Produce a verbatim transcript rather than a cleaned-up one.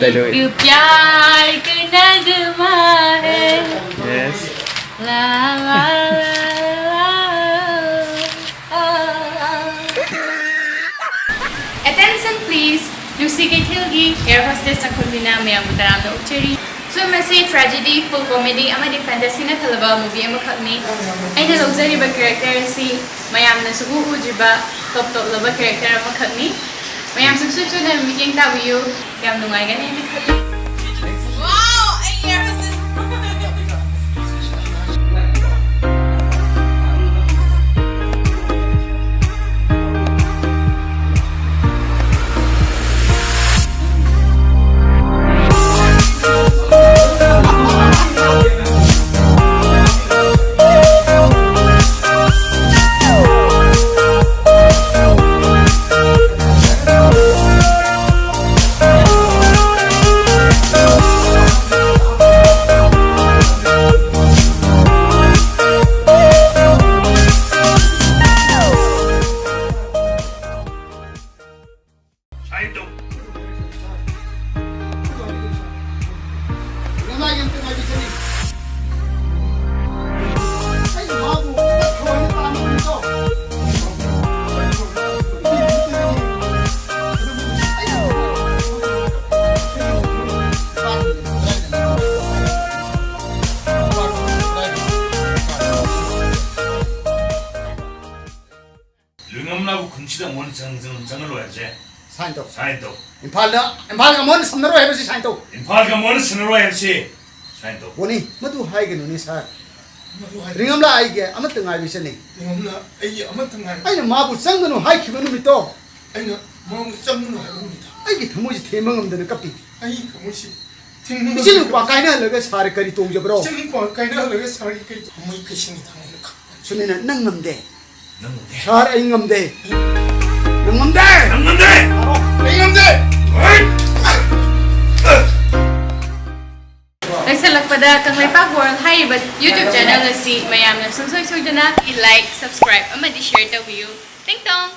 Dialogue. प्यार करना जुमा है। Yes. La la la la la. Attention please. ꯅꯨꯡꯁꯤ ꯀꯩꯊꯦꯜꯒꯤ air hostess ꯇꯥꯡꯈꯨꯜꯕꯤꯅ ꯃꯌꯥꯝꯕꯨ ꯇꯔꯥꯝꯅ ꯑꯣꯛꯆꯔꯤ꯫ Film ꯑꯁꯤ tragedy, full comedy ꯑꯃꯗꯤ fantasyꯅ ꯊꯜꯂꯕ movie ꯑꯃꯈꯛꯅꯤ꯫ ꯑꯩꯅ ꯂꯧꯖꯔꯤꯕ character ꯑꯁꯤ ꯃꯌꯥꯝꯅ ꯁꯨꯛꯎ ꯎꯗ꯭ꯔꯤꯕ top top ꯂꯕ character ꯑꯃꯈꯛꯅꯤ꯫ ꯃꯌꯥꯝ ꯁꯨꯡꯁꯣꯏ ꯁꯣꯏꯗꯅ ꯃꯤꯠꯌꯦꯡ ꯇꯥꯕꯤꯌꯨ꯫ ꯌꯥꯝ ꯅꯨꯡꯉꯥꯏꯒꯅꯤ ꯍꯥꯏꯅ ꯈꯜꯂꯤ꯫ Wow, ꯑꯩ air hostess꯫ ꯂꯨꯏꯉꯝꯂꯥꯕꯨ ꯈꯨꯟꯁꯤꯗ ꯑꯃꯨꯛ ꯍꯟꯅ ꯆꯪ-, ꯆꯪ-, ꯆꯪꯍꯜꯂꯣꯏ ꯍꯥꯏꯕꯁꯦ꯫ Sign ꯇꯧ꯫ Sign ꯇꯧ꯫ ꯏꯝꯐꯥꯜꯗ, ꯏꯝꯐꯥꯜꯒ ꯑꯃꯨꯛ ꯍꯟꯅ ꯁꯝꯅꯔꯣꯏ ꯍꯥꯏꯕꯁꯤ sign ꯇꯧ꯫ ꯏꯝꯐꯥꯜꯒ ꯑꯃꯨꯛ ꯍꯟꯅ ꯁꯝꯅꯔꯣꯏ ꯍꯥꯏꯕꯁꯤ sign ꯇꯧ꯫ ꯕꯣꯅꯤ, ꯃꯗꯨ ꯍꯥꯏꯒꯅꯨꯅꯦ, sir꯫ ꯃꯗꯨ ꯍꯥꯏꯒꯅꯨ꯫ ꯔꯤꯉꯝꯂꯥ ꯑꯩꯒꯤ ꯑꯃꯠꯇ ꯉꯥꯏꯕ ꯏꯆꯟꯅꯤ꯫ ꯔꯤꯉꯝꯂꯥ ꯑꯩꯒꯤ ꯑꯃꯠꯇ ꯉꯥꯏꯕ꯫ ꯑꯩꯅ ꯃꯥꯕꯨ ꯆꯪꯒꯅꯨ ꯍꯥꯏꯈꯤꯕ ꯅꯨꯃꯤꯠꯇꯣ꯫ ꯑꯩꯅ ꯃꯥꯕꯨ ꯆꯪꯒꯅꯨ ꯍꯥꯏꯕ ꯅꯨꯃꯤꯠꯇꯣ꯫ ꯑꯩꯒꯤ ꯊꯃꯣꯏꯁꯤ ꯊꯦꯝꯕ ꯉꯝꯗꯅ ꯀꯞꯄꯤ꯫ ꯑꯩꯒꯤ ꯊꯃꯣꯏꯁꯤ ꯊꯦꯝꯕ ꯏꯆꯤꯜ ꯉꯝꯗꯅ ꯏꯅꯥꯎꯄꯥ ꯀꯞꯄꯤ꯫ ꯀꯥꯏꯅꯍꯜꯂꯒ sir ꯀꯔꯤ ꯇꯣꯡꯖꯕ꯭ꯔꯣ? ꯏꯆꯤꯜ ꯏꯅꯥꯎꯄꯥ ꯀꯥꯏꯅꯍꯜꯂꯒ sirꯒꯤ ꯀꯔꯤ ꯊꯃꯣꯏ ꯀꯩꯁꯤꯡꯒꯤ ꯊꯃꯣꯏꯅ ꯀꯞꯄ꯫ ꯁꯨꯅꯤꯅ ꯅꯪ ꯉꯝꯗꯦ꯫ ꯅꯪ ꯉꯝꯗꯦ꯫ Sir, ꯑꯩ ꯉꯝꯗꯦ꯫ ꯅꯪ ꯉꯝꯗꯦ꯫ ꯅꯪ ꯉꯝꯗꯦ꯫ ꯑꯩ ꯉꯝꯗꯦ꯫ ꯍꯩ! ꯂꯣꯏꯁꯤꯜꯂꯛꯄꯗ ꯀꯪꯂꯩꯄꯥꯛ World ꯍꯥꯏꯔꯤꯕ YouTube channel ꯑꯁꯤ ꯃꯌꯥꯝꯅ ꯁꯨꯡꯁꯣꯏ ꯁꯣꯏꯗꯅ like, subscribe ꯑꯃꯗꯤ share ꯇꯧꯕꯤꯌꯨ꯫ ꯇꯤꯡ ꯇꯣꯡ!